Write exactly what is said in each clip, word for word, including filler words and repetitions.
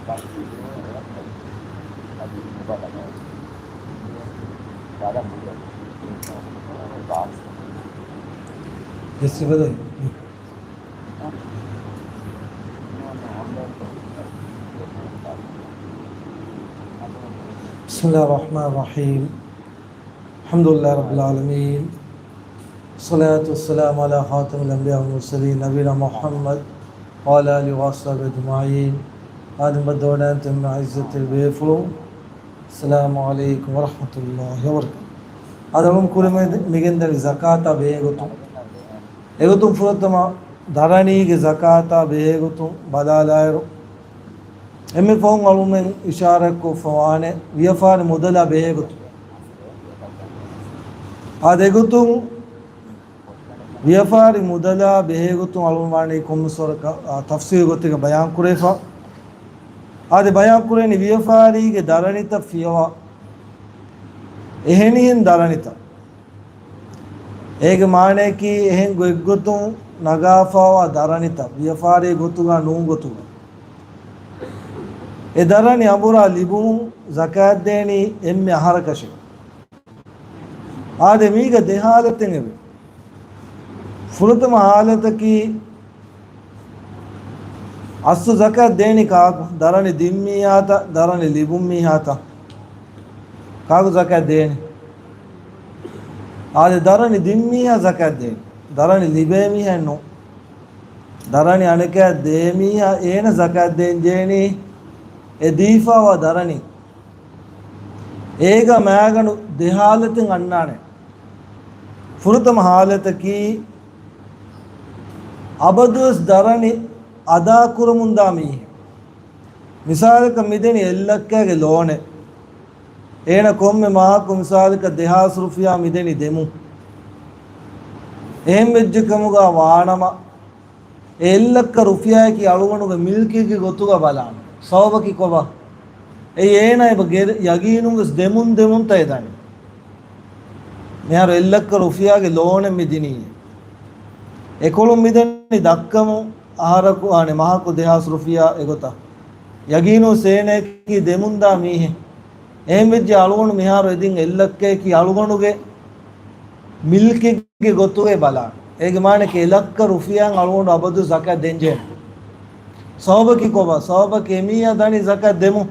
بسم الله الرحمن الرحيم. الحمد لله رب العالمين. والصلاة والسلام على خاتم الأنبياء والمرسلين نبينا محمد وعلى آله وأصحابه أجمعين. އާދެ، މައްދަވަޑައިން ތެމްމެ އިއްޒަތްތެރި ބޭފުޅުން. އައްސަލާމު ޢަލައިކުމް ވަރަޙްމަތުﷲި ވަބަރަކާތުހު. އަދި އަޅުން ކުރިމަތި މިގެންދަނީ ޒަކާތާ ބެހޭގޮތުން. އެގޮތުން ފުރަތަމަ ދަރަނީގެ ޒަކާތާ ބެހޭގޮތުން ބަލާލާއިރު، އެންމެ ފަހުން އަޅުމެން އިޝާރާތްކޮށްފަވާނެ ވިޔަފާރި މުދަލާ ބެހޭގޮތުން. އާދެ، އެގޮތުން ވިޔަފާރި މުދަލާ ބެހޭގޮތުން އަޅުން ވާނީ ކޮންމެސް ވަރަކަށް، އާ، ތަފްސީލު ގޮތެއްގަ ބަޔާންކުރެވިފަ. އާދެ، ބަޔާންކުރެވެނީ ވިޔަފާރީގެ ދަރަނިތައް ފިޔަވާ، އެހެނިހެން ދަރަނިތައް. އޭގެ މާނަޔަކީ އެހެން ގޮތްގޮތުން ނަގާފަވާ ދަރަނިތައް، ވިޔަފާރީ ގޮތުގަ ނޫން ގޮތުގަ. އެ ދަރަނި އަނބުރާ ލިބުމުން ޒަކާތް ދޭނީ އެންމެ އަހަރަކަށެވެ. އާދެ، މީގަ ދެ ހާލަތެއް އެވެ. ފުރަތަމަ ހާލަތަކީ، އަސްލު ޒަކާތް ދޭނީ ކާކު؟ ދަރަނި ދިން މީހާތަ، ދަރަނި ލިބުން މީހާތަ؟ ކާކު ޒަކާތް ދޭނީ؟ އާދެ، ދަރަނި ދިން މީހާ ޒަކާތް ދޭނީ. ދަރަނި ލިބޭ މީހެއް ނޫން. ދަރަނި އަނެކާ ދޭ މީހާ އޭނަ ޒަކާތް ދޭން ޖެހެނީ އެ ދީފަވާ ދަރަނި. އޭގަ މާގަނޑު ދެ ހާލަތެއް އަންނާނެ. ފުރަތަމަ ހާލަތަކީ، އަބަދުވެސް ދަރަނި އަދާކުރަމުންދާ މީހެއް. މިސާލަކަށް މިދެނީ އެއްލައްކައިގެ ލޯނެއް. އޭނަ ކޮންމެ މަހަކު މިސާލަކަށް ދެހާސް ރުފިޔާ މިދެނީ ދެމުން. އެހެން ވެއްޖެ ކަމުގަ ވާނަމަ، އެއްލައްކަ ރުފިޔާއަކީ އަޅުގަނޑުގެ މިލްކެއްގެ ގޮތުގަ ބަލާނެ. ސަބަބަކީ ކޮބާ؟ އެއީ އޭނާ އެބަ ގެ-، ޔަގީނުން ވެސް ދެމުން ދެމުން ތައް އެދާނެ. މިހާރު އެއްލައްކަ ރުފިޔާގެ ލޯނެއް މި ދިނީ. އެކޮޅުން މިދެނީ ދައްކަމުން އަހަރަކު އާނެ މަހަކު ދެހާސް ރުފިޔާ އެގޮތަށް. ޔަގީނުން އޭނައަކީ ދެމުންދާ މީހެއް. އެހެން ވެއްޖެ އަޅުގަނޑު މިހާރު އެދިން އެއްލައްކައަކީ އަޅުގަނޑުގެ މިލްކެއްގެ ގޮތުގައި ބަލާނެ. އޭގެ މާނައަކީ އެލައްކަ ރުފިޔާއިން އަޅުގަނޑު އަބަދު ޒަކާތް ދޭންޖެހޭނެ. ސަބަބަކީ ކޮބާ؟ ސަބަބަކީ އެމީހާ ދަނީ ޒަކާތް ދެމުން.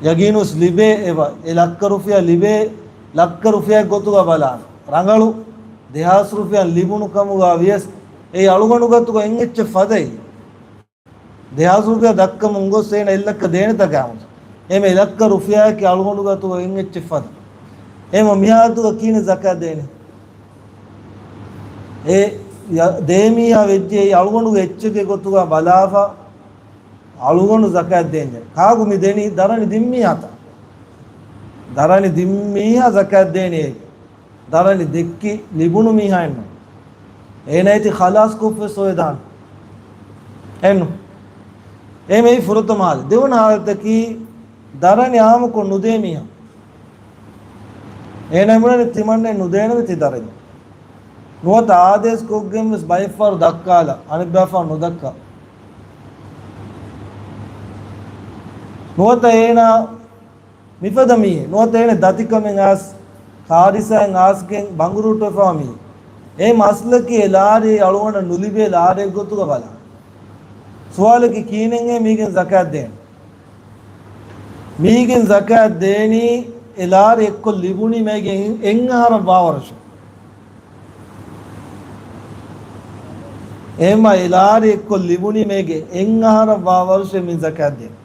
ޔަގީނުސް ލިބޭ އެބަ، އެ ލައްކަ ރުފިޔާ ލިބޭ، ލައްކަ ރުފިޔާގެ ގޮތުގަ ބަލާނެ. ރަނގަޅު ދެހާސް ރުފިޔާ ލިބުނު ކަމުގަ ވިޔަސް، އެއީ އަޅުގަނޑު ގޮތުގަ އެއްޗެއް ފަދައި. ދެހާސް ރުފިޔާ ދައްކަމުން ގޮސް އޭނަ އެއްލައްކަ ދޭނެތާ ގާމު. އެމެ އެލައްކަ ރުފިޔާއަކީ އަޅުގަނޑު ގޮތުގަ އެއްޗެއް ފަދަ. އެމަ މިހާދުގަ ކިހިނެއް ޒަކާތް ދޭނެ؟ އެ ޔަ-، ދޭ މީހާ ވެއްޖެ އެއީ އަޅުގަނޑުގެ އެއްޗެއްގެ ގޮތުގަ ބަލާފަ އަޅުގަނޑު ޒަކާތް ދޭންޖެ. ކާކު މި ދެނީ؟ ދަރަނި ދިން މީހާތަ؟ ދަރަނި ދިން މީހާ ޒަކާތް ދޭނީ އޭގެ. ދަރަނި ދެއްކި ލިބުނު މީހާއެއްނު. އޭނަ އޭތި ޚަލާސް ކޮށްފަ ސޮއެދާން. އެންނު. އެމެއީ ފުރަތަމަ ހާލަތް. ދެވަނަ ހާލަތަކީ ދަރަނި އާއްމުކޮށް ނުދޭ މީހާ. އޭނަ މިނަނީ ތިމަންނެ ނުދޭނަމޭ ތި ދަރަނި. ނުވަތަ އާދޭސް ކޮށްގެން ވެސް ބައެއްފަހަރު ދައްކާލަ، އަނެއްބައިފަހަރު ނުދައްކާ. ނުވަތަ އޭނާ މިފަދަ މީހެއް. ނުވަތަ އޭނަ ދަތިކަމެއް އައިސް، ހާދިސާއެއް އައިސްގެން ބަނގުރޫޓުވެފަވާ މީހެއް. އެ މައްސަލަކީ އެ ލާރި އަޅުގަނޑަށް ނުލިބޭ ލާރިއެއް ގޮތުގަ ބަލާ. ސުވާލަކީ ކިހިނެއްހޭ މީގެން ޒަކާތް ދޭން؟ މީގެން ޒަކާތް ދޭނީ އެ ލާރި އެއްކޮށް ލިބުނީ މޭގެ އެއް އަހަރަށް ވާވަރަށް. އެހެންމަ އެ ލާރި އެއްކޮށް ލިބުނީ މޭގެ އެއް އަހަރަށް ވާވަރަށް މި ޒަކާތް ދޭން.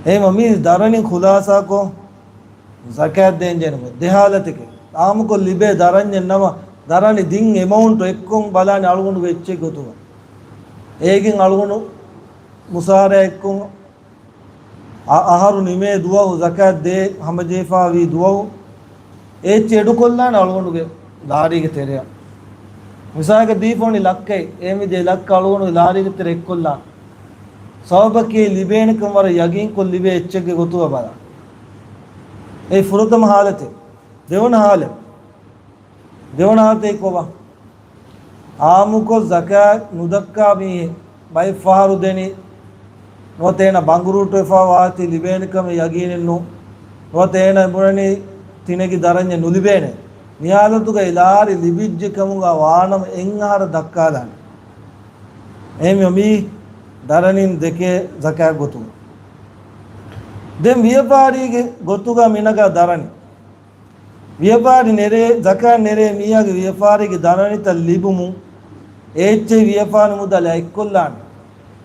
އެހެންމަ މި ދަރަނި ޚުލާސާކޮށް ޒަކާތް ދޭން ޖެހޭނެ ދެ ހާލަތެކޭ. އާއްމުކޮށް ލިބޭ ދަރަންޏެއް ނަމަ، ދަރަނި ދިން އެމައުންޓް އެއްކޮށް ބަލާނެ އަޅުގަނޑުގެ އެއްޗެއް ގޮތުގަ. އޭގެން އަޅުގަނޑު މުސާރަ އެއްކޮށް އަ-، އަހަރު ނިމޭ ދުވަހު ޒަކާތް ދޭ ހަމަޖެހިފަވާ ދުވަހު އެ އެއްޗެއް އެޑުކޮށްލާނެ އަޅުގަނޑުގެ ލާރީގެ ތެރެއަށް. މިސާލަކަށް ދީފަ ވަނީ ލައްކައެއް. އެހެންވެއްޖެ ލައްކަ އަޅުގަނޑުގެ ލާރީގެ ތެރެއަށް އެއްކޮށްލާނެ. ސަބަބަކީ ލިބޭނެކަން ވަރަށް ޔަގީންކޮށް ލިބޭ އެއްޗެއްގެ ގޮތުގަ ބަލާ. އެ ފުރަތަމަ ހާލަތެއް. ދެވަނަ ހާލަތް. ދެވަނަ ހާލަތެއް ކޮބާ؟ އާއްމުކޮށް ޒަކާތް ނުދައްކާ މީހެއް. ބައެއް ފަހަރު ދެނީ ނުވަތަ އޭނަ ބަނގުރޫޓުވެފަ ވާތީ ލިބޭނެ ކަމެއް ޔަގީނެއް ނޫން. ނުވަތަ އޭނަ ބުނަނީ ތިނެގި ދަރަންޏެއް ނުލިބޭނެ. މި ހާލަތުގައި ލާރި ލިބިއްޖެ ކަމުގަ ވާނަމަ އެއް އަހަރަށް ދައްކާލާނެ. އެހެންވީމަ މީ ދަރަނިން ދެކޭ ޒަކާތް ގޮތުގަ. ދެން ވިޔަފާރީގެ ގޮތުގަ މިނަގާ ދަރަނި. ވިޔަފާރި ނެރޭ، ޒަކާތް ނެރޭ މީހާގެ ވިޔަފާރީގެ ދަރަނިތައް ލިބުމުން އޭއްޗެހި ވިޔަފާރި މުދަލެއް އަތްކޮށްލާނެ.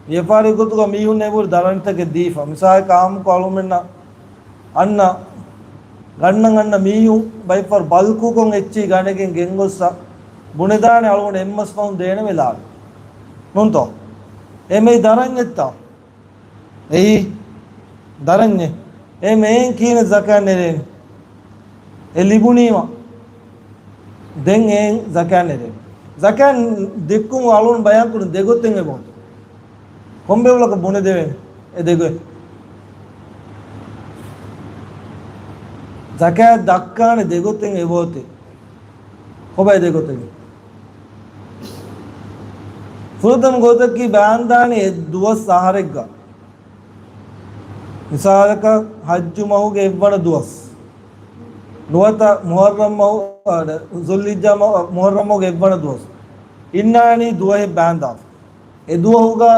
ވިޔަފާރި ގޮތުގަ މީހުން އެބުރި ދަރަނިތަކެއް ދީފަ. މިސާލަކަށް އާއްމުކޮށް އަޅުމެންނަށް އަންނަ، ގަންނަން އަންނަ މީހުން ބައިފަރު ބަލްކުކޮށް އެއްޗެހި ގަނެގެން ގެންގޮއްސަ ބުނެދާނެ އަޅުގަނޑު އެއްމަސް ފަހުން ދޭނެ ވެލާނެ. ނޫންތޯ؟ އެމެއި ދަރަންޏެއްތަ؟ އެއީ ދަރަންޏެއް. އެ މެއިން ކީނެ ޒަކާތް ނެރޭނެ. އެ ލިބުނީމަ ދެން އެއިން ޒަކާތް ނެރޭނެ. ޒަކާތް ދެއްކުން އަޅުން ބަޔާން ކުރިން ދެގޮތެއް އެބައޮތޭ. ކޮންބޭފުޅަކަށް ބުނެދެވޭނެ އެ ދެގޮތް؟ ޒަކާތް ދައްކާނެ ދެގޮތެއް އެބައޮތޭ. ކޮބާ ދެގޮތަކީ؟ ފުރަތަމަ ގޮތަކީ ބާންދާނީ އެއް ދުވަސް އަހަރެއްގަ. މިސާލަކަށް ޙައްޖު މަހުގެ އެއްވަނަ ދުވަސް. ނުވަތަ މުޙައްރަމް މަހު، އަ، ޛުލްޙިއްޖާ މަ-، މުޙައްރަމް މަހުގެ އެއްވަނަ ދުވަސް. އިންނާނީ ދުވަހެއް ބާންދާފަ. އެ ދުވަހުގަ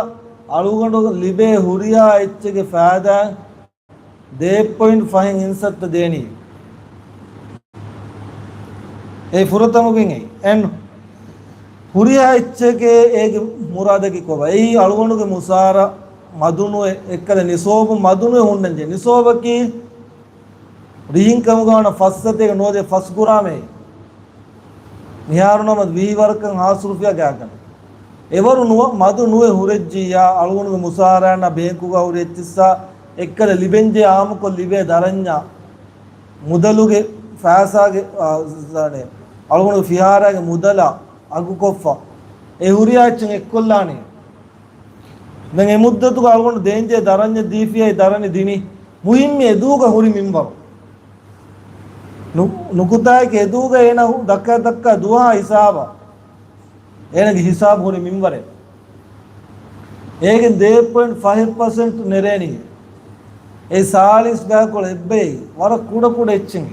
އަޅުގަނޑު ލިބޭ ހުރިހާ އެއްޗެއްގެ ފައިދާ ދޭއް ޕޮއިންޓް ފަހެއް އިންސައްތަ ދޭނީ. އެ ފުރަތަމަ ގޮތް އެއް. އެން ހުރިހާ އެއްޗެކޭ އޭގެ މުރާދަކީ ކޮބާ؟ އެއީ އަޅުގަނޑުގެ މުސާރަ މަދުނުވެ އެއްކަލަ ނިސޯބު މަދުނުވެ ހުންނަންޖެ. ނިސޯބަކީ ރިހިން ކަމުގަ ވަނަ ފައްސަތޭކަ ނުވަދޭ ފަސް ގްރާމޭ. މިހާރު ނަމަ ވީހި ވަރަކަށް ހާސް ރުފިޔާ ގާތްގަނޑަކަށް. އެވަރު ނުވަ-، މަދު ނުވެ ހުރެއްޖިއްޔާ، އަޅުގަނޑުގެ މުސާރައަށް ބޭންކުގަ ހުރި އެއްޗިއްސާ އެއްކަލަ ލިބެންޖެ އާއްމުކޮށް ލިބޭ ދަރަންޏާ މުދަލުގެ ފައިސާގެ، އާ، ޒާނެ، އަޅުގަނޑުގެ ފިހާރައިގެ މުދަލާ އަގުކޮށްފަ އެ ހުރިހާ އެއްޗެއް އެއްކޮށްލާނެ. ދެން އެ މުއްދަތުގަ އަޅުގަނޑު ދޭންޖެ ދަރަންޏެއް ދީފިޔައި ދަރަނި ދިނީ. މުހިއްމީ އެދުވަހުގަ ހުރި މިންވަރު. ނު-، ނުކުތާއެކޭ އެދުވަހުގަ އޭނަ ހު-، ދައްކާ ދައްކާ ދުވަހާ ހިސާބަށް. އޭނަގެ ހިސާބު ހުރި މިންވަރެއް. އޭގެން ދޭއް ޕޮއިންޓް ފަހެއް ޕަސެންޓް ނެރޭނީ. އެ ސާޅީސް ބައިކޮޅު އެއްބައި ވަރަށް ކުޑަ ކުޑަ އެއްޗެއް.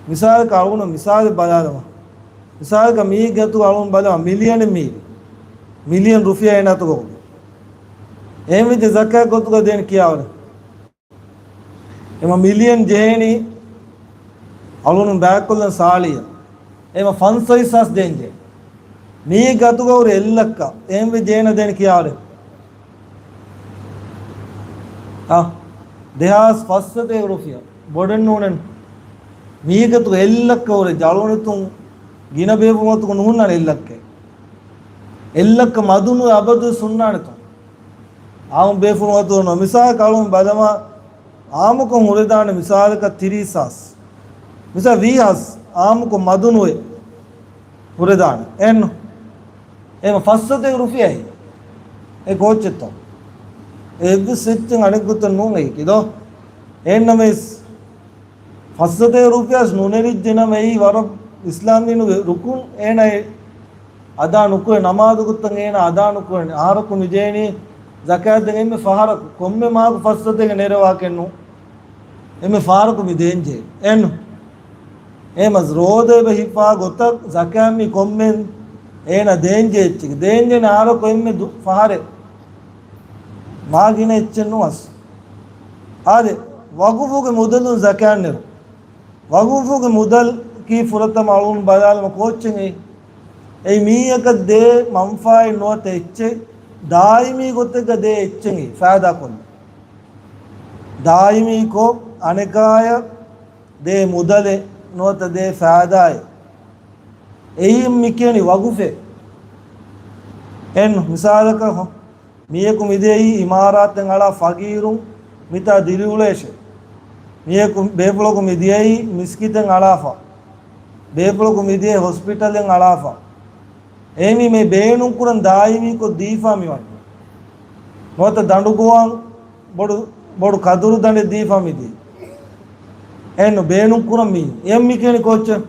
މިސާލަކަށް އަޅުގަނޑު މިސާލެއް ބަލާލަމާ. މިސާލަކަށް މީގެ އަތުގަ އަޅުން ބަލަމާ މިލިއަނެއް މީ. މިލިއަން ރުފިޔާ އޭނަ އަތުގަ އުޅުން. އެހެންވެއްޖެ ޒަކާތް ގޮތުގަ ދޭން ކިޔާވަރެއް. އެމަ މިލިއަން ޖެހޭނީ އަޅުން ބައިކޮށްލަން ސާޅީއަށް. އެމަ ފަންސަވީސް ހާސް ދޭންޖެ. މީގެ އަތުގަ ހުރި އެއްލައްކަ. އެހެންވެއްޖެ އޭނަ ދޭން ކިޔާވަރެއް. އަ، ދެހާސް ފަސްސަތޭކަ ރުފިޔާ. ބޮޑެއް ނޫނެއް. މީގެ އަތުގަ އެއްލައްކަ ހުރެ ޖަޅުނިތުން ގިނަ ބޭފުޅުން އަތުގަ ނުހުންނާނެ އެއްލައްކަ. އެއްލައްކަ މަދުނުވެ އަބަދުވެސް ހުންނާނެތޯ. އާއްމު ބޭފުޅުން އަތުގަ ނު-، މިސާލަކަށް އަޅުން ބަލަމާ އާއްމުކޮށް ހުރެދާނެ މިސާލަކަށް ތިރީސް ހާސް. މިސާލަ ވީހާސް އާއްމުކޮށް މަދުނުވެ ހުރެދާނެ. އެއްނު. އެމަ ފައްސަތޭކަ ރުފިޔާއި. އެ ކޯއްޗެއްތޯ؟ އެއްވެސް އެއްޗެއް އަނެއްގޮތަށް ނޫން އެއީކި ދޯ؟ އެހެންނަމަވެސް ފައްސަތޭކަ ރުފިޔާސް ނުނެރިއްޖެ ނަމަ އެއީ ވަރަށް އިސްލާމް ދީނުގެ ރުކުން އޭނަ އެ އަދާ ނުކުރޭ، ނަމާދު ގޮތަށް އޭނަ އަދާ ނުކުރޭ. އަހަރަކު މި ދޭނީ ޒަކާތް ދެން އެންމެ ފަހަރަކު ކޮންމެ މަހަކު ފައްސަތޭކަ ނެރެވާކެއްނު. އެންމެ ފަހަރަކު މި ދޭންޖެ. އެން. އެމަސް ރޯދަ އެބަ ހިފާ ގޮތަށް ޒަކާތް މި ކޮންމެން އޭނަ ދޭންޖެ އެއްޗެކެ. ދޭންޖެ އަހަރަކު އެންމެ ދު-، ފަހަރެއް. މާ ގިނަ އެއްޗެއް ނުވަސް. އާދެ، ވަގުފުގެ މުދަލުން ޒަކާތް ނެރު. ވަގުފުގެ މުދަލަކީ ފުރަތަމަ އަޅުން ބަލާލަމަ ކޯއްޗެއް އެއީ. އެއީ މީހަކަށް ދޭ މަންފާއެއް ނުވަތަ އެއްޗެއް ދާއިމީ ގޮތެއްގަ ދޭ އެއްޗެއް އެއީ ފައިދާކޮށްލުން. ދާއިމީކޮށް އަނެކާޔަށް ދޭ މުދަލެއް ނުވަތަ ދޭ ފައިދާއެއް. އެއީ މިކިޔަނީ ވަގުފެއް. އެން މިސާލަކަށް މީހަކު މިދިޔައީ އިމާރާތެއް އަޅާ ފަގީރުން މިތާ ދިރިއުޅޭށޭ. މީހަކު، ބޭފުޅަކު މިދިޔައީ މިސްކިތެއް އަޅާފަ. ބޭފުޅަކު މިދިޔައީ ހޮސްޕިޓަލެއް އަޅާފަ. އެހެންވީމަ ބޭނުންކުރަން ދާއިމީކޮށް ދީފާ މިވަނީ. ނުވަތަ ދަނޑުގޮވަން ބޮޑު، ބޮޑު ކަދުރު ދަނޑެއް ދީފާ މިދިޔައީ. އެހެންނު ބޭނުންކުރަން މި. އެ މި ކިޔަނީ ކޯއްޗެއް؟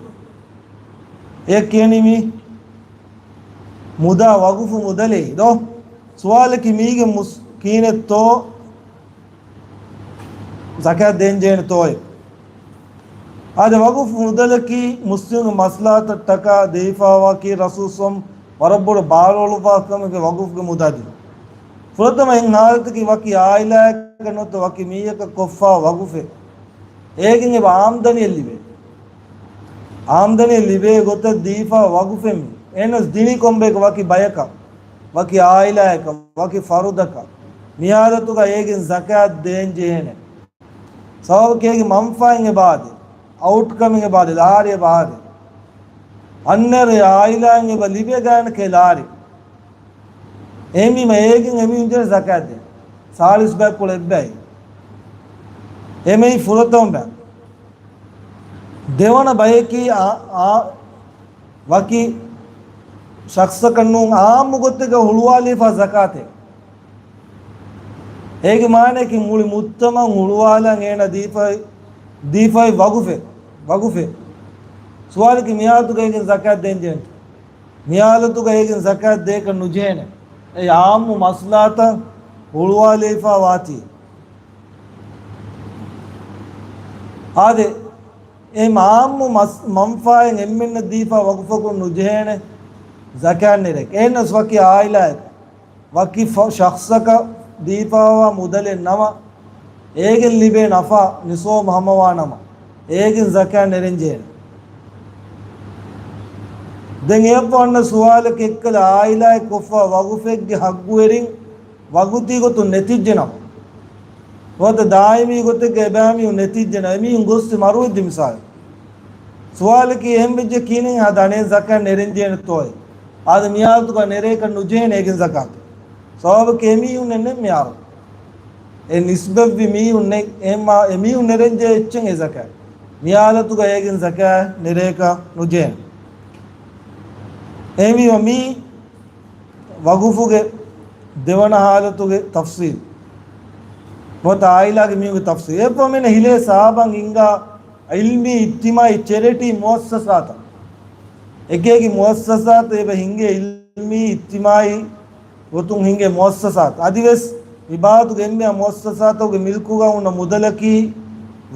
އެ ކިޔަނީ މި މުދާ ވަގުފު މުދަލޭ ދޯ؟ ސުވާލަކީ މީގެ މުސް-، ކީނެއްތޯ ޒަކާތް ދޭންޖެހޭނެތޯއޭ؟ އާދެ، ވަގުފު މުދަލަކީ މުސްލިމުންގެ މަސްލަހަތަށްޓަކާ ދެވިފާވާކީ ރަސޫލު ވަރަށް ބޮޑު ބާރުއަޅުއްވާ ކަމެއްގެ ވަގުފުގެ މުދާ ދިނުން. ފުރަތަމަ އެއް ހާލަތަކީ ވަކި އާއިލާއަކަށް ނުވަތަ ވަކި މީހަކަށް ކޮށްފާ ވަގުފެއް. އޭގެން އެބަ އާމްދަނީއެއް ލިބޭ. އާމްދަނީއެއް ލިބޭ ގޮތަށް ދީފާ ވަގުފެއް މީ. އެހެނަސް ދިނީ ކޮންބަޔަކަށް؟ ވަކި ބަޔަކަށް، ވަކި އާއިލާއަކަށް، ވަކި ފަރުދަކަށް. މި ހާލަތުގަ އޭގެން ޒަކާތް ދޭން ޖެހޭނެ. ސަބަބަކީ އޭގެ މަންފާއެއް އެބަ އާދޭ، އައުޓްކަމެއް އެބަ އާދޭ، ލާރި އެބަ އާދޭ. އަންނައިރު އެ އާއިލާއިން އެބަ ލިބޭ ގާތްގަނޑަކަށް ލާރި. އެހެންވީމަ އޭގެން އެމީހުން ޖެހޭ ޒަކާތް ދޭން. ސާޅީސް ބަޔަކު ކުޅެ އެއްބައި. އެމީ ފުރަތަމަ ބަޔަކު. ދެވަނަ ބަޔަކީ އާ، އާ، ވަކި ޝަޚްޞަކަށް ނޫން، އާއްމު ގޮތެއްގަ ހުޅުވާލީފާ ޒަކާތެއް. އޭގެ މާނައަކީ މުޅި މުޖްތަމަޢު ހުޅުވާލަން އޭނަ ދީފައި، ދީފައި ވަގުފެއް، ވަގުފެއް. ސުވާލަކީ މިހާލަތުގަ އޭގެން ޒަކާތް ދޭން ޖެހޭނެ؟ މިހާލަތުގަ އޭގެން ޒަކާތް ދޭކަށް ނުޖެހޭނެ. އެ އާއްމު މަސްލަހަތަށް ހުޅުވާލައިފާ ވާތީ. އާދެ، އެ އާއްމު މަސް-، މަންފާއެއް އެންމެންނަށް ދީފާ ވަގުފަކުން ނުޖެހޭނެ ޒަކާތް ނެރޭކަށް. އެހެނަސް ވަކި އާއިލާއަކަށް، ވަކި ފަ-، ޝަޚްޞަކަށް ދީފާވާ މުދަލެއް ނަމަ، އޭގެން ލިބޭ ނަފާ ނިޞާބު ހަމަވާ ނަމަ، އޭގެން ޒަކާތް ނެރެން ޖެހޭނެ. ދެން އެއަށްފަހު އަންނަ ސުވާލަކީ އެއްކަލަ އާއިލާއެއް ކޮށްފާ ވަގުފެއްގެ ހައްގުވެރިން ވަގުތީ ގޮތުން ނެތިއްޖެ ނަމަ، ނުވަތަ ދާއިމީ ގޮތެއްގަ އެބައިމީހުން ނެތިއްޖެ ނަމަ، އެމީހުން ގޮސް މަރުވެއްޖެ މިސާލެއް. ސުވާލަކީ އެހެން ވެއްޖެ ކިހިނެއް ހަދާނެ ޒަކާތް ނެރެން ޖެހޭނެތޯއޭ؟ އާދެ، މިހާލަތުގަ ނެރޭކަށް ނުޖެހޭނެ އޭގެން ޒަކާތު. ސަބަބަކީ އެމީހުންނެއް ނެތް މިހާރު. އެ ނިސްބަތްވި މީހުން ނެތް، އެ މާ-، އެމީހުން ނެރެން ޖެހޭ އެއްޗެއް އެ ޒަކާތް. މިހާލަތުގަ އޭގެން ޒަކާތް ނެރޭކަށް ނުޖެހޭނެ. އެހެންވީމަ މީ ވަގުފުގެ ދެވަނަ ހާލަތުގެ ތަފްސީލް. ނުވަތަ އާއިލާގެ މީހުންގެ ތަފްސީލް. އެއަށްފަހު މިނަ ހިލޭ ސަހާބަން ހިންގާ ޢިލްމީ، އިޖްތިމާޢީ، ޗެރިޓީ މުއައްސަސާތައް. އެކި އެކި މުއައްސަސާތައް އެބަ ހިންގޭ ޢިލްމީ، އިޖްތިމާޢީ ގޮތުން ހިންގޭ މުއައްސަސާތައް. އަދިވެސް މި ބާވަތުގެ އެންމެހާ މުއައްސަސާތަކުގެ މިލްކުގަ ހުންނަ މުދަލަކީ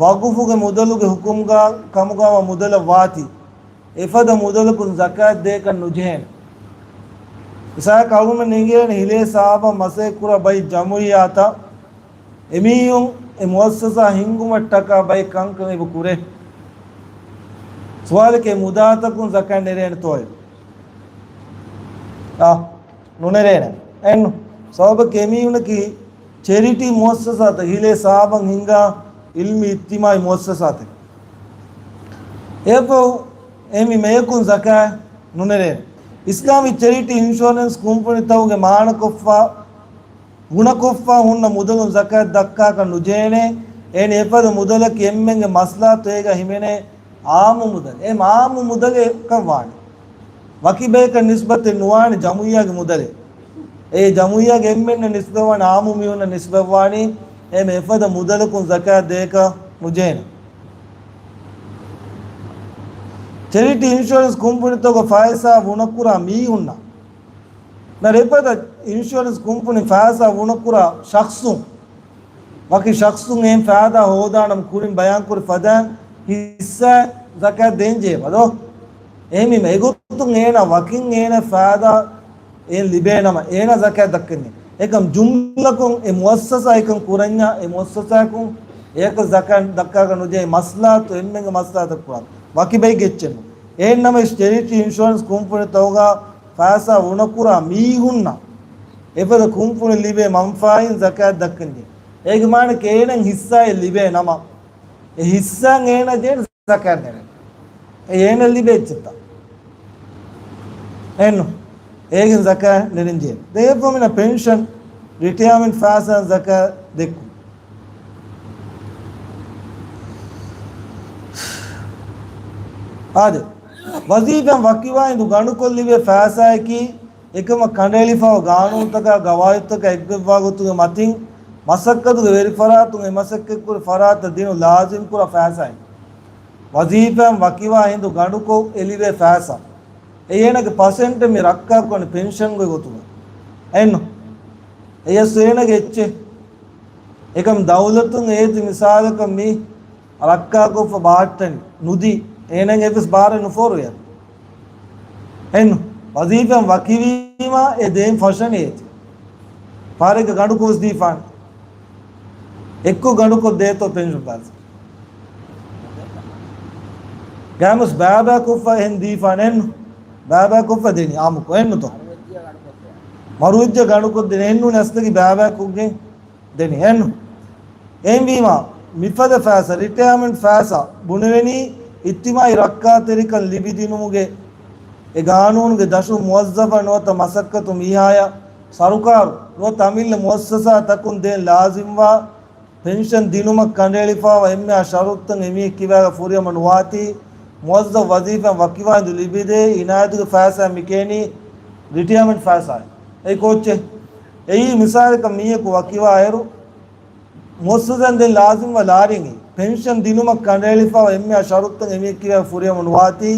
ވަގުފުގެ މުދަލުގެ ޙުކުމްގަ ކަމުގަވާ މުދަލަށް ވާތީ، އެފަދަ މުދަލަކުން ޒަކާތް ދޭކަށް ނުޖެހޭނެ. މިސާލަކަށް އަޅުގަނޑުމެން އެނގޭނެ ހިލޭ ސަހާބަން މަސައްކަތް ކުރާ ބައި ޖަމުޢިއްޔާތައް، އެމީހުން އެ މުއައްސަސާ ހިންގުމަށްޓަކާ ބައެއް ކަންކަން އެބަ ކުރޭ. ސުވާލަކީ މުދާތަކުން ޒަކާތް ނެރޭނެތޯއޭ؟ އާ، ނުނެރޭނެ. އެއްނު. ސަބަބަކީ އެމީހުނަކީ ޗެރިޓީ މުއައްސަސާތައް، ހިލޭ ސަހާބަން ހިންގާ ޢިލްމީ އިޖްތިމާޢީ މުއައްސަސާތައް. އެއަށްފަހު އެމީ މެޔަކުން ޒަކާތް ނުނެރޭނެ. އިސްލާމީ ޗެރިޓީ އިންޝުއަރެންސް ކުންފުނިތަކުގެ މާނަކޮށްފަ ގުނަކޮށްފަ ހުންނަ މުދަލުން ޒަކާތް ދައްކާކަށް ނުޖެހޭނެ. އެހެން އެފަދަ މުދަލަކީ އެންމެންގެ މަސްލަހަތު އޭގަ ހިމެނޭ އާއްމު މުދަލެއް. އެ އާއްމު މުދަލެއްކަން ވާނެ. ވަކި ބަޔަކަށް ނިސްބަތެއް ނުވާނެ ޖަމުޢިއްޔާގެ މުދަލެއް. އެ ޖަމުޢިއްޔާގެ އެންމެންނަށް ނިސްބަތްވާނެ، އާއްމު މީހުންނަށް ނިސްބަތްވާނީ. އެހެން އެފަދަ މުދަލަކުން ޒަކާތް ދޭކަށް ނުޖެހޭނެ. ޗެރިޓީ އިންޝުއަރެންސް ކުންފުނިތަކުގަ ފައިސާ ވުނަކުރާ މީހުންނަށް ނަރެފަދަ އިންޝުއަރެންސް ކުންފުނި ފައިސާ ވުނަކުރާ ޝަޚްޞުން، ވަކި ޝަޚްޞުން އެހެން ފައިދާ ހޯދާނަމަ ކުރިން ބަޔާންކުރި ފަދައިން ހިއްސާ ޒަކާތް ދޭންޖެހޭ ބަލޯ. އެހެންވީމަ އެގޮތުން އޭނާ ވަކިން އޭނާ ފައިދާ އެހެން ލިބޭނަމަ އޭނާ ޒަކާތް ދައްކަންޖެހޭ. އެކަމް ޖުމްލަކޮށް އެ މުއައްސަސާ އެކަން ކުރަންޏާ އެ މުއައްސަސާއަކުން އެއަކަށް ޒަކާތް ދައްކާކަށް ނުޖެހޭ، މަސްލަހަތު އެންމެންގެ މަސްލަހަތަށް ކުރާ ވަކި ބައެއްގެ އެއްޗެއްނު. އެހެންނަމަވެސް ޗެރިޓީ އިންޝުއަރެންސް ކުންފުނިތަކުގަ ފައިސާ ވުނަކުރާ މީހުންނަށް އެފަދަ ކުންފުނި ލިބޭ މަންފާއިން ޒަކާތް ދައްކަންޖެހޭ. އޭގެ މާނައަކީ އޭނައަށް ހިއްސާއެއް ލިބޭ ނަމަ، އެ ހިއްސާއިން އޭނަ ޖެހޭނެ ޒަކާތް ނެރެން. އެ އޭނަ ލިބޭ އެއްޗެއްތަ؟ އެއްނު. އޭގެން ޒަކާތް ނެރެން ޖެހޭ. ދެން އެއަށްފަހު މިނަ ޕެންޝަން، ރިޓަޔާމަންޓް ފައިސާއިން ޒަކާތް ދެއްކުން. އާދެ، ވަޒީފާއިން ވަކިވާ ހިނދު ގަނޑުކޮށްލިބޭ ފައިސާއަކީ، އެކަމަށް ކަނޑައެޅިފައި ގާނޫނުތަކާ ގަވާއިދުތަކާ އެއްގޮތްވާ ގޮތުގެ މަތިން، މަސައްކަތުގެ ވެރިފަރާތުން އެ މަސައްކަތްކުރި ފަރާތަށް ދިނުން ލާޒިމްކުރާ ފައިސާއިން. ވަޒީފާއިން ވަކިވާ ހިނދު ގަނޑުކޮށް އެލިވޭ ފައިސާ. އެ އޭނަގެ ޕަސެންޓެއް މި ރައްކާކުރަނީ ޕެންޝަންގެ ގޮތުގަ. އެއްނު. އެޔަސް އޭނަގެ އެއްޗެއް. އެކަމް ދައުލަތުން އޭތި މިސާލަކަށް މި ރައްކާކޮށްފަ ބާއްޓަން ނުދީ، އޭނައަށް އެއްވެސް ބާރެއް ނުފޯރުވޭ. އެން ވަޒީފާ ވަކިވީމާ އެ ދޭން ފަށަނީ އޭތި. ފާރެއްގަ ގަނޑުކޮށް ދީފާނެ. އެއްކޮށް ގަނޑުކޮށް ދޭތޯ ޕެންޝަން ފައިސާ. ގާމުސް ބާބާ ކޮށްފަ އެހެން ދީފާނެ އެން. ބާބާ ކޮށްފަ ދެނީ އާމުކޮށް އެންނުތޯ. މަރުވެއްޖެ ގަނޑުކޮށް ދެނީ އެންނު ނަސްލަކީ ބާބާ ކޮށްގެން ދެނީ އެންނު. އެހެންވީމާ، މިފަދަ ފައިސާ، ރިޓަޔާމަންޓް ފައިސާ ބުނެވެނީ އިޖްތިމާޢީ ރައްކާތެރިކަން ލިބިދިނުމުގެ އެ ގާނޫނުގެ ދަށުން މުވައްޒަފަށް ނުވަތަ މަސައްކަތު މީހާޔަށް ސަރުކާރު ނުވަތަ އަމިއްލަ މުއައްސަސާތަކުން ދޭން ލާޒިމްވާ ޕެންޝަން ދިނުމަށް ކަނޑައެޅިފައިވާ އެންމެހާ ޝަރުޠުތައް އެމީހެއް ކިބާގަ ފުރިހަމަ ނުވާތީ، މުވައްޒަފް ވަޒީފާއިން ވަކިވާ ހިނދު ލިބިދޭ އިނާޔަތުގެ ފައިސާ މިކޭނީ ރިޓަޔާމަންޓް ފައިސާ. އެއީ ކޯއްޗެއް؟ އެއީ މިސާލަކަށް މީހަކު ވަކިވާއިރު، މުއައްސަސާއިން ދެން ލާޒިމްވާ ލާރިން އެއީ. ޕެންޝަން ދިނުމަށް ކަނޑައެޅިފައިވާ އެންމެހާ ޝަރުޠުތައް އެމީހެއް ކިބާގަ ފުރިހަމަ ނުވާތީ،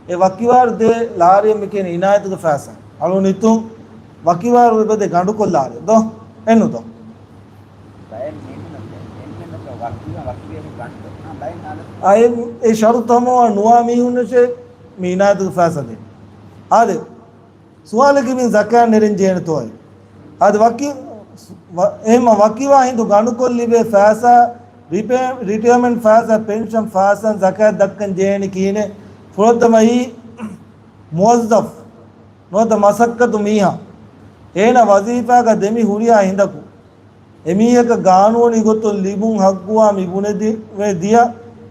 އެ ވަކިވާއިރު ދޭ ލާރިއަށް މިކޭނީ އިނާޔަތުގެ ފައިސާ. އަޅުން ހިތުން ވަކިވާއިރު އެބަދޭ ގަނޑުކޮށް ލާރި. ދޯ؟ އެންނުތޯ؟ ބައެއް މީހުން، އެންމެންނަކަށް ވަކިވާ، ވަކިވެ ގަނޑު. އާ، ބައެއް ހާލަތު. އާ، އެ، އެ ޝަރުޠު ހަމަވާ ނުވާ މީހުންނަށޭ މި އިނާޔަތުގެ ފައިސާ ދޭ. އާދެ، ސުވާލަކީ މި ޒަކާތް ނެރެން ޖެހޭނެތޯއޭ؟ އާދެ، ވަކި، ވަ-، އެހެންމަ ވަކިވާ ހިނދު ގަނޑުކޮށް ލިބޭ ފައިސާ، ރިޕޭ-، ރިޓަޔާމަންޓް ފައިސާ، ޕެންޝަން ފައިސާ ޒަކާތް ދައްކަން ޖެހޭނީ ކިހިނެއް؟ ފުރަތަމަ އެއީ މުވައްޒަފް ނުވަތަ މަސައްކަތު މީހާ، އޭނަ ވަޒީފާގަ ދެމި ހުރިހާ ހިނދަކު، އެމީހަކަށް ގާނޫނީ ގޮތުން ލިބުން ހައްގުވާ މި ބުނެދި-، ވެ ދިޔަ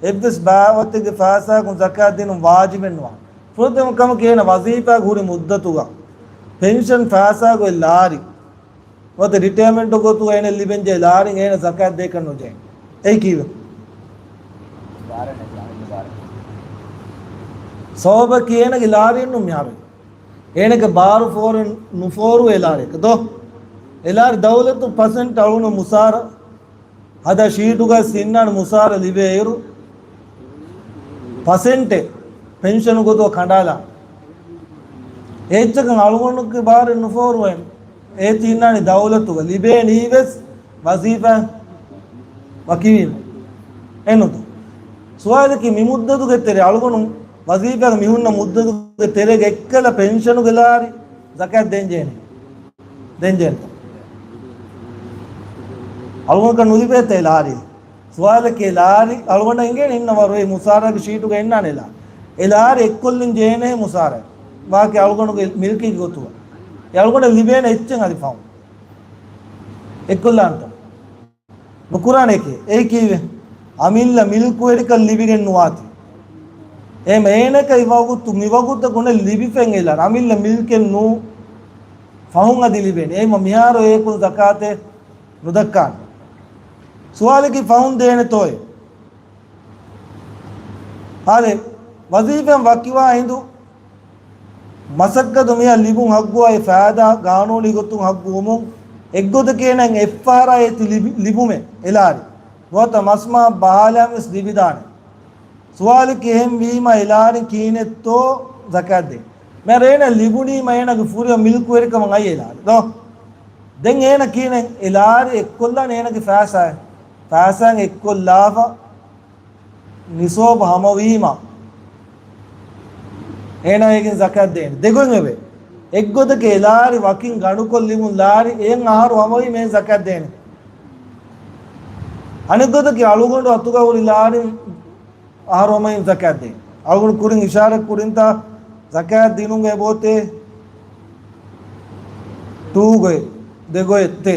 އެއްވެސް ބާވަތެއްގެ ފައިސާއަކުން ޒަކާތް ދިނުން ވާޖިބެއް ނުވާނެ. ފުރަތަމަ ކަމަކީ އޭނަ ވަޒީފާގަ ހުރި މުއްދަތުގަ ޕެންޝަން ފައިސާގައި ލާރި ނުވަތަ ރިޓަޔާމަންޓް ގޮތުގަ އޭނަ ލިބެންޖެހޭ ލާރިން އޭނަ ޒަކާތް ދޭކަށް ނުޖެހޭ. އެއީ ކީއްވެ؟ ސަބަބަކީ އޭނަގެ ލާރިއެއްނު މިހާރު. އޭނަގެ ބާރު ފޯރެއް ނުފޯރު އެ ލާރިއަކަށް ދޯ؟ އެ ލާރި ދައުލަތު ޕަސެންޓް އަޅުނު މުސާރަ ހަދާ ޝީޓުގަ ސިންނާން މުސާރަ ލިބޭއިރު، ޕަސެންޓެއް ޕެންޝަނު ގޮތުގަ ކަނޑާލާ. އެއްޗަކަށް އަޅުގަނޑުގެ ބާރެއް ނުފޯރުވޭނެ. އޭތި އިންނާނީ ދައުލަތުގަ ލިބޭނީވެސް ވަޒީފާ ވަކިވީމަ. އެނުދު. ސުވާލަކީ މި މުއްދަތުގެ ތެރޭ އަޅުގަނޑު ވަޒީފާގަ މިހުންނަ މުއްދަތުގެ ތެރޭގަ އެއްކަލަ ޕެންޝަނުގެ ލާރި ޒަކާތް ދޭންޖެހޭނެ. ދޭންޖެހޭނެ. އަޅުގަނޑަކަށް ނުލިބޭތަ އެ ލާރި؟ ސުވާލަކީ ލާރި އަޅުގަނޑަށް އިނގޭނެ އިންނަ ވަރު އެ މުސާރަގެ ޝީޓުގަ އިންނާނެ ލާ. އެ ލާރި އެއްކޮށްލިން ޖެހޭނެ މުސާރަ. ވާކި އަޅުގަނޑުގެ މިލްކީގެ ގޮތުގަ. އެ އަޅުގަނޑަށް ލިބޭނެ އެއްޗެއް އަދި ފަހުން. އެއްކޮށްލާނެތަ؟ ނުކުރާނެކޭ. އެއީ ކީއްވެ؟ އަމިއްލަ މިލްކުވެރިކަން ލިބިގެން ނުވާތީ. އެހެން އޭނަކަށް އިވަގުތު މިވަގުތަކުން ލިބިފެން އެލާން. އަމިއްލަ މިލްކެއް ނޫ ފަހުން އަދި ލިބޭނެ. އެހެން މިހާރު އޭކުން ޒަކާތެއް ނުދައްކާނެ. ސުވާލަކީ ފަހުން ދޭނެތޯއޭ؟ އާދެ، ވަޒީފާއިން ވަކިވާ ހިނދު މަސައްކަތު މީހާ ލިބުން ހައްގުވާ އެ ފައިދާ ގާނޫނީ ގޮތުން ހައްގުވުމުން އެއްގޮތަކީ އޭނަ އެއްފަހަރާ އޭތި ލިބި-، ލިބުމެއް އެ ލާރި. ނުވަތަ މަސްމާ ބަހާލާން ވެސް ލިބިދާނެ. ސުވާލަކީ އެހެން ވީމަ އެ ލާރިން ކިހިނެއްތޯ ޒަކާތް ދޭ؟ މިހާރު އޭނަ ލިބުނީމަ އޭނަގެ ފުރިހަމަ މިލްކުވެރިކަމަށް އައި އެ ލާރި. ދޯ؟ ދެން އޭނަ ކިހިނެއް އެ ލާރި އެއްކޮށްލާނެ އޭނަގެ ފައިސާއެއް. ފައިސާއިން އެއްކޮށްލާފަ ނިސޯބު ހަމަވީމަ، އޭނާ އޭގެން ޒަކާތް ދޭނެ. ދެގޮތް އެބޭ. އެއްގޮތަކީ އެ ލާރި ވަކިން ގަނޑުކޮށްލިބުން ލާރި އެއަށް އަހަރު ހަމަވީމަ އޭނަ ޒަކާތް ދޭނެ. އަނެއްގޮތަކީ އަޅުގަނޑު އަތުގަ ހުރި ލާރި އަހަރު ހަމަވީމަ ޒަކާތް ދޭނެ. އަޅުގަނޑު ކުރިން އިޝާރަތް ކުރިންތާ ޒަކާތް ދިނުމުގެ އެބައޮތޭ؟ ޓޫ ގޮތް، ދެ ގޮތް ތެ.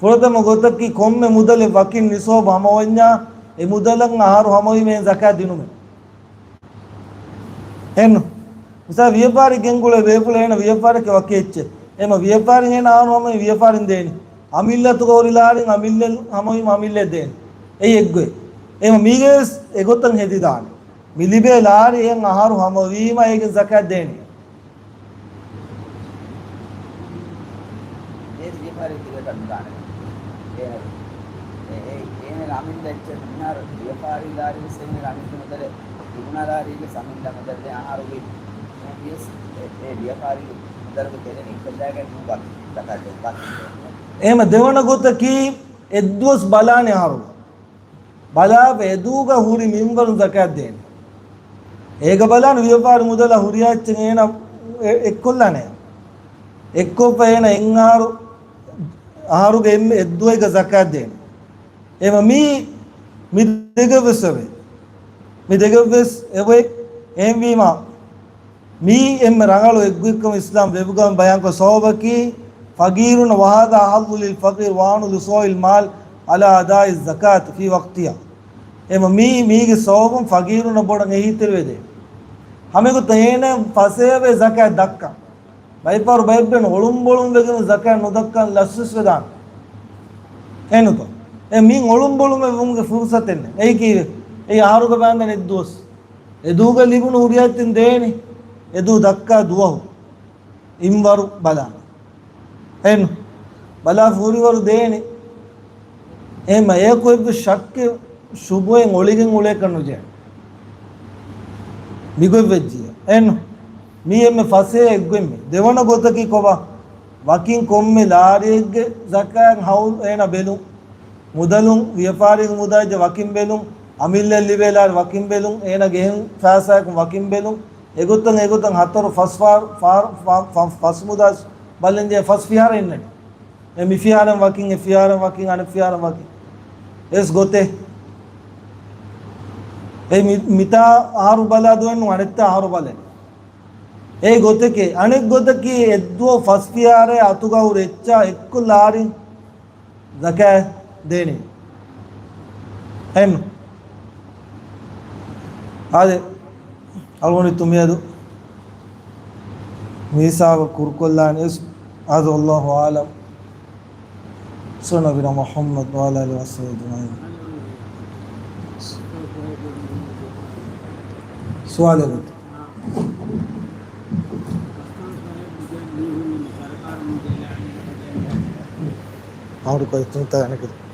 ފުރަތަމަ ގޮތަކީ ކޮންމެ މުދަލެއް ވަކިން ނިސޯބު ހަމަވަންޏާ، އެ މުދަލަށް އަހަރު ހަމަވީމަ އޭނަ ޒަކާތް ދިނުމެއް. އެން. މިސާލަކަށް ވިޔަފާރި ގެންގުޅޭ ބޭފުޅެއް އޭނަ ވިޔަފާރިއަކީ ވަކި އެއްޗެއް. އެމަ ވިޔަފާރިން އޭނަ އަހަރު ހަމަވީ ވިޔަފާރިން ދޭނީ. އަމިއްލަ އަތުގަ ހުރި ލާރިން އަމިއްލަ ހަމަވީމަ އަމިއްލަ ދޭނީ. އެއީ އެއްގޮތް. އެމަ މީގެވެސް އެގޮތަށް ހެދިދާނެ. މި ލިބޭ ލާރި އެއަށް އަހަރު ހަމަވީމަ އޭގެން ޒަކާތް ދޭނީ. އޭ ވިޔަފާރި ތިބޭކަށް ނުދާނެ. އޭނަ، އޭ، އޭ، އޭނަގެ އަމިއްލަ އެއްޗެއް މިހާރު ވިޔަފާރި ލާރި ވެސް އޭނަގެ އަމިއްލަ މުދަލެއް ތިބުނާ ލާރީގެ އަމިއްލަ މުދަލެއް އަހަރުގެ ވިޔަސް އެ، އެ ވިޔަފާރި މުދަލުގެ ތެރެއިން އެއްކޮށްލާގެން ނޫން ބަ-، ބަކާ ދެއްވާ. އެހެމަ ދެވަނަ ގޮތަކީ، އެއްދުވަސް ބަލާނެ އަހަރު. ބަލާފަ އެދޫގަ ހުރި މިންވަރު ޒަކާތް ދޭނެ. އޭގަ ބަލާން ވިޔަފާރި މުދަލަށް ހުރިހާ އެއްޗެއް އޭނަ އެ-، އެއްކޮށްލާނެ. އެއްކޮށްފަ އޭނަ އެއްއަހަރު، އަހަރުގެ އެންމެ އެއްދުވައިގަ ޒަކާތް ދޭނެ. އެމަ މީ، މި ދެގަވެސް އެވެ. މި ދެގަވެސް އެވެ. އެހެންވީމާ، މީ އެންމެ ރަނގަޅު އެއްގޮތްކަމަށް އިސްލާމް ވެބުގަމަ ބަޔާންކޮށް ސަބަބަކީ، ފަގީރުން وهذا حل للفقير وعون لصاحب المال على أداء الزكاة في وقتها. އެމަ މީ، މީގެ ސަބަބުން ފަގީރުންނަށް ބޮޑަށް އެހީތެރިވެދޭ. ހަމައެގޮތަށް އޭނަ ފަސޭހަވެ ޒަކާތް ދައްކަން. ބައިފަހަރު ބައެއްބެން އޮޅުންބޮޅުން ވެގެން ޒަކާތް ނުދައްކަން ލަސްވެސް ވެދާނެ. އެނުތޯ؟ އެ މިން އޮޅުންބޮޅުމެއް ވުމުގެ ފުރުސަތެއް ނެތް. އެއީ ކީއްވެ؟ އެއީ އަހަރުގަ ބާންދަން އެއްދުވަސް. އެދޫގަ ލިބުނު ހުރިހާ އެއްޗެއް ދޭނެ. އެދޫ ދައްކާ ދުވަހު. އިންވަރު ބަލާ. އެން. ބަލާ ފޫރިވަރު ދޭނެ. އެހެމަ އެޔަކު އެއްވެސް ޝައްކެއް ޝުބުހައެއް އޮޅިގެން އުޅޭކަށް ނުޖެހޭ. މިގޮތް ވެއްޖިއްޔާ. އެން. މީ އެންމެ ފަސޭހަ އެއްގޮތް މީ. ދެވަނަ ގޮތަކީ ކޮބާ؟ ވަކިން ކޮންމެ ލާރިއެއްގެ ޒަކާތް ހައުލު އޭނަ ބެލުން. މުދަލުން، ވިޔަފާރީގެ މުދާއެއް ވަކިން ބެލުން. އަމިއްލަ ލިބޭ ލާރި ވަކިން ބެލުން. އޭނަގެ އެހެން ފައިސާއަކުން ވަކިން ބެލުން. އެގޮތަށް، އެގޮތަށް ހަތަރު ފަސް ފާރު، ފާރު، ފަ-، ފަ-، ފަސް މުދާ ބަލަން ޖެހޭ ފަސް ފިހާރަ އިންނަނީ. އެ މި ފިހާރަން ވަކިން، އެ ފިހާރަން ވަކިން، އަނެއް ފިހާރަން ވަކިން. އެސް ގޮތެއް. އެ މި-، މިތާ އަހަރު ބަލާ ދުވަހެއް ނޫން، އަނެއްތާ އަހަރު ބަލަން. އެ ގޮތެކޭ. އަނެއް ގޮތަކީ އެއްދުވަހު ފަސް ފިހާރައެއް އަތުގަ ހުރި އެއްޗާ އެއްކޮށް ލާރިން ޒަކާތް ދޭނީ. އެން. އާދެ، އަޅުގަނޑު ތުމިއަދު މިހިސާބަށް ކުރުކޮށްލާނެ އެސް. ހާދަ ވައްލާހު އަޢްލަމް. ސައްލައްލާހު ޢަލާ ނަބިއްޔިނާ މުޙައްމަދު ވަޢަލާ އާލިހި ވަޞަޙްބިހި އަޖްމަޢީން. ސުވާލެއް ގޮތަށް. އަހަރު ކޮއްޗުންތަ އަނެކެދު؟